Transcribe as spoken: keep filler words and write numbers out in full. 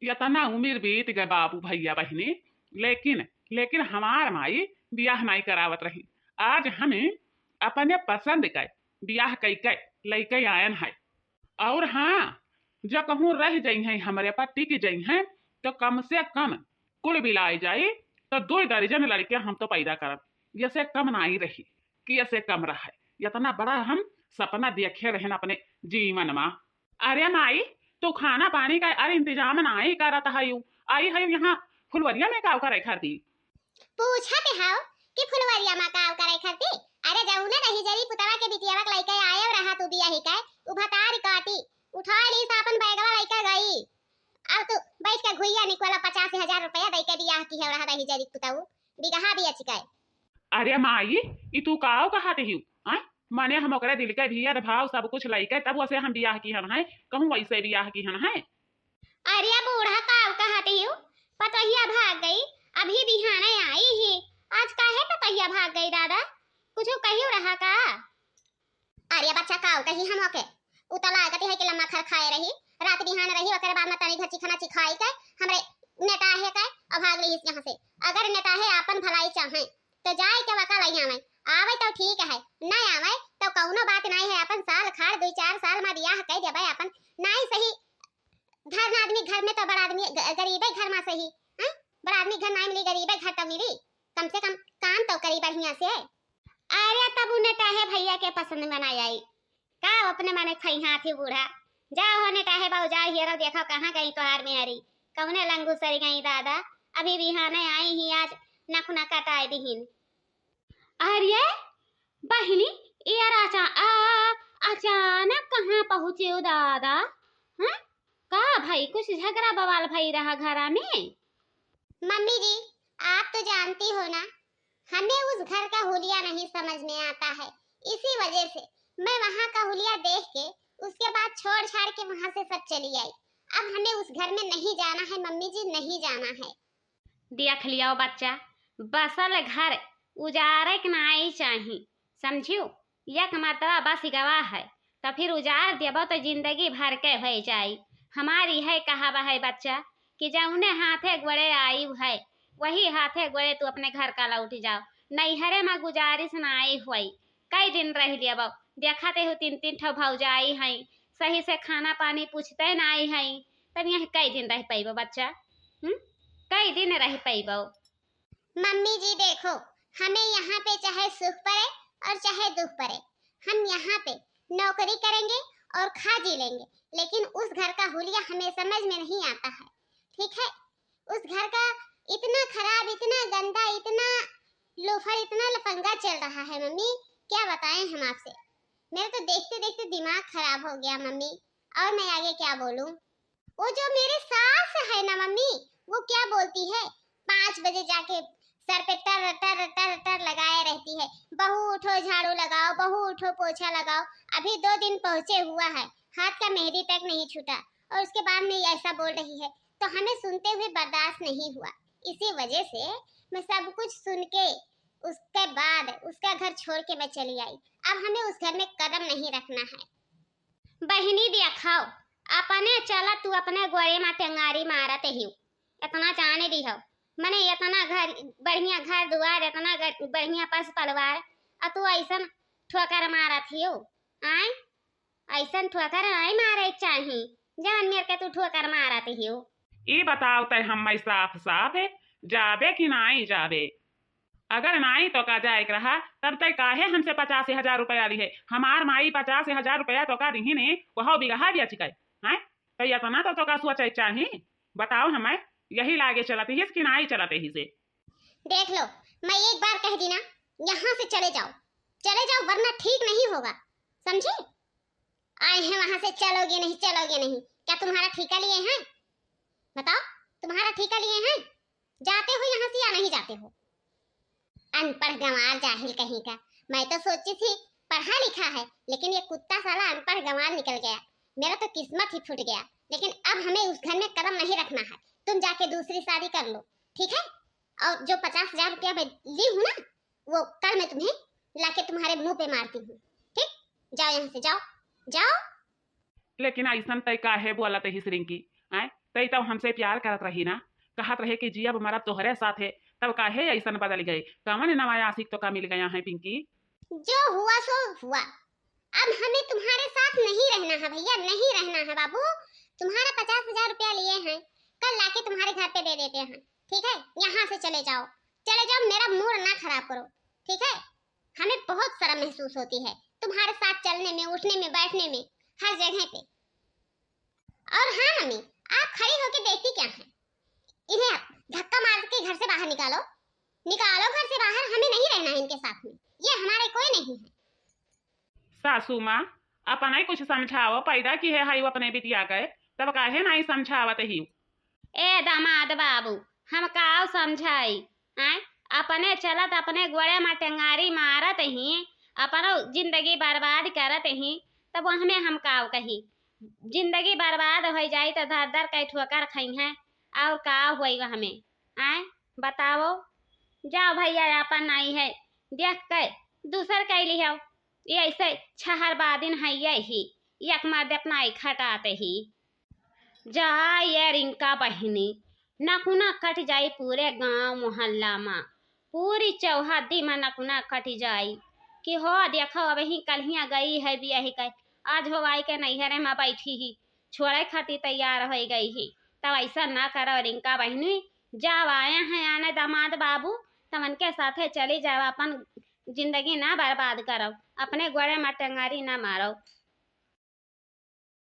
केतना उमिर बीत गए बाबू, भइया, बहिनी, लेकिन, लेकिन हमार माई बियाह नाई करावत रही। आज हमें अपने पसंद कै बियाह कई के लइके आयन है। और हाँ, जो कहूँ रह जइहैं, हमरे पर टिक जइहैं, तो कम से कम कुल मिलाए जाई तो दो दर्जन लड़के हम तो पैदा करब। यसे कम नाई रही कि यसे कम रहे। इतना बड़ा हम सपना देखे रहन अपने जीवन मा। अरे माई, तू खाना पानी का अरे इंतजाम नाई करत हयू, आई हयू यहाँ फुलवरिया में काव करे खातिर? पूछत हव कि फुलवरिया में काव करे खातिर? अरे जौने रही जरी पुतवा के बिटियावा के लइके आयव रहा तू बियाही के, उ भतार काटी, उठा ली से अपन बैगवा लइके गई। अब तू बैठ के घुइया निकला, पचास हजार रुपया दइके बियाह की है रहा रही जरी पुतऊ, बिगहा बियच के। अरे माई, ई तू काव कहत हिउ? आय, मने हम ओकरे दिल के भियत भाव सब कुछ लइके तब वसे हम बियाह किहन है, कहूँ वैसे बियाह किहन है। अरे बूढ़ा, काव कहत हिउ? पतोहिया भाग गई, अभी बिहाने आई ही। आज काहे पतोहिया भाग गई दादा? कुछ कहियो रहा का? अरे बच्चा, काव कही हम ओके? उ त लागत है कि लम्मा खर खाए रही, रात बिहान रही, ओकरे बाद में तनी घर चिखना चिखाई के हमरे नेटाहे के और भाग ली यहाँ से। अगर नेटाहे आपन भलाई चाहे तो जाए के वका लई आवे, आवे तो ठीक है, नहीं आवे तो कौनो बात नहीं है। अपन साल खाड़ दुई चार साल में बियाह कह देवे अपन, नहीं सही धन आदमी घर में तो बड़ा आदमी ग-, गरीबे घर में सही, हैं? बड़ा आदमी घर नहीं मिली, गरीबे घर तो मिली, कम से कम काम तो करी बढ़िया से। अरे तब उन्हें काहे भैया के पसंद में ना आई, का अपने मने खई हाथी बूढ़ा। जा होने काहे बाऊ, जा हेरो देखो कहाँ गई तोहार मेहरी, कौने लंगू सरी गई दादा, अभी बिहाने आई ही आज नखुना कटाए दिहिन। अरे बहिनी, यार अचा-, आ, अचानक कहाँ पहुँचे हो दादा? हैं? का भाई कुछ झगड़ा बवाल भाई रहा घरा में? मम्मी जी, आप तो जानती हो ना, हमें उस घर का हुलिया नहीं समझ में आता है, इसी वजह से मैं वहाँ का हुलिया देख के उसके बाद छोड़ छाड़ के वहाँ से सब चली आई। अब हमें उस घर में नहीं जाना है मम्मी जी, नहीं जाना है। देख लियो बच्चा, बसल घर उजारे के नाई चाही, समझियो? एक मरतबा बस गवा है, तो फिर उजार देबो तो जिंदगी भर के होई जाई। हमारी है कहावा है बच्चा कि जौने हाथे गोड़े आई है, वही हाथे गोड़े तू अपने घर का लौट जाओ। नैहरे में गुजारिश ना आई हुई, कई दिन रह लेबो। देखा ते हो तीन तीन ठो भौजाई हैं, सही से खाना पानी पूछते ना आई हैं, तब यहाँ कई दिन रह पैबो बच्चा? हम्म, कई दिन रह पैबो? मम्मी जी देखो, हमें यहाँ पे चाहे सुख पड़े और चाहे दुख पड़े, हम यहाँ पे नौकरी करेंगे और खा जी लेंगे, लेकिन उस घर का हुलिया हमें समझ में नहीं आता है, ठीक है? उस घर का इतना खराब, इतना गंदा, इतना लोफर, इतना लफंगा चल रहा है मम्मी, क्या बताएं हम आपसे। मेरा तो देखते देखते दिमाग खराब हो गया मम्मी, और मैं आगे क्या बोलूं। वो जो मेरे सास है ना मम्मी, वो क्या बोलती है, पाँच बजे जाके सर पे टर टर टर टर लगाए रहती है, "बहू उठो, झाड़ू लगाओ, बहू उठो, पोछा लगाओ।" अभी दो दिन पहुँचे हुआ है, हाथ का मेहंदी तक नहीं छूटा, और उसके बाद में ऐसा बोल रही है। तो हमें सुनते हुए बर्दाश्त नहीं हुआ, इसी वजह से मैं सब कुछ सुन के उसके बाद उसका घर छोड़ के मैं चली आई। अब हमें उस घर में कदम नहीं रखना है। बहिनी देखाओ, अपने चला तू अपने गोड़े मा टेंगारी मारत हिउ, इतना जाने दिहो, मने इतना घर, बढ़िया घर दुआर, इतना ग-, बढ़िया पस परिवार, आ तू ऐसन ठोकर मारत हिउ, आय? ऐसन ठोकर नहीं मारे के चाही, जवन मेर के तू ठोकर मारत हिउ। ई बताओ तै हम्मै साफ साफ जाबे कि नाई जाबे? अगर नाई तोका जाए के रहा, तब तै काहे हमसे पचास हजार रुपया लिहे? हमार माई पचास हजार रुपया तोका दिहिन, वहौ बिगहा बेच के, हैं? तै इतना तो तोका सोचे चाही। बताओ हम्मै, यही लागे चलत हिस कि नाई चलत हिसे? देख लो, मैं एक बार कह दी ना, यहाँ से चले जाओ, चले जाओ, वरना ठीक नहीं होगा, समझे? आए हैं वहां से, चलोगे नहीं, चलोगे नहीं, क्या तुम्हारा ठीका लिए हैं? बताओ, तुम्हारा ठीका लिए हैं? जाते हो यहाँ से या नहीं जाते हो? अनपढ़ गंवार जाहिल कहीं का। मैं तो सोची थी पढ़ा लिखा है, लेकिन ये कुत्ता साला अनपढ़ गंवार निकल गया। मेरा तो किस्मत ही फूट गया। लेकिन अब हमें उस घर में कदम नहीं रखना है। तुम जाके दूसरी शादी कर लो, ठीक है? और जो पचास हजार रुपया मैं ली हूँ ना, वो कल मैं तुम्हें लाके तुम्हारे मुंह पे मारती हूँ, ठीक? जाओ यहाँ से, जाओ, जाओ। लेकिन ऐसन तै काहे बोलत हिस रिंकी? आय, तई तब हमसे प्यार करत रही ना, कहत रहे कि जियब मरब तोहरे साथे, तब काहे अइसन बदल गए? कवन नवा आशिक तोका मिल गया है पिंकी? जो हुआ सो हुआ, अब हमें तुम्हारे साथ नहीं रहना है भैया, नहीं रहना है बाबू। तुम्हारा पचास हजार रुपया लिए हैं, कल लाके तुम्हारे घर पे दे देते हैं, ठीक है? यहाँ से चले जाओ, चले जाओ, मेरा मूड ना खराब करो, ठीक है? हमें बहुत शर्म महसूस होती है तुम्हारे साथ चलने में, उठने में, बैठने में, हर जगह पे। और हाँ मम्मी, आप खड़ी होके देखती क्या हैं? इन्हें आप धक्का मार के घर से बाहर निकालो, निकालो घर से बाहर, हमें नहीं रहना है इनके साथ में, ये हमारे कोई नहीं है। सासू माँ, अपना ही कुछ समझाओ, पैदा की है हाई अपने बिटिया के, तब काहे नहीं समझावत ही? ए दामाद बाबू, हम काव समझाई? आय, अपने चलत अपने गोड़े में टेंगारी मारत ही, अपनो जिंदगी बर्बाद करत ही, तब वहमे हम काव कही? जिंदगी बर्बाद हो जाई तो दर दर के ठोकर खई हैं, और का होई वहमे? आय, बताओ। जाओ भैया, अपन नाई है, देख के दूसर कैली हो। ये ऐसे छहर बादिन है यही, एक मर्द अपना एक हटाते ही। जा ये रिंका बहिनी, नकुना कट जाई पूरे गांव मोहल्ला मा, पूरी चौहद्दी मा नकुना कट जाई कि हो देखो, अब ही कल्हिया गई है बियाही के, आज हो आई के नैहरे मा बैठी ही, छोड़े खातिर तैयार हो गई ही। तब ऐसा ना करो रिंका बहिनी, जाओ आए हैं आने दामाद बाबू, तब उनके साथे चली जाओ, अपन जिंदगी ना बर्बाद करो, अपने गोड़े मा टेंगारी ना मारो।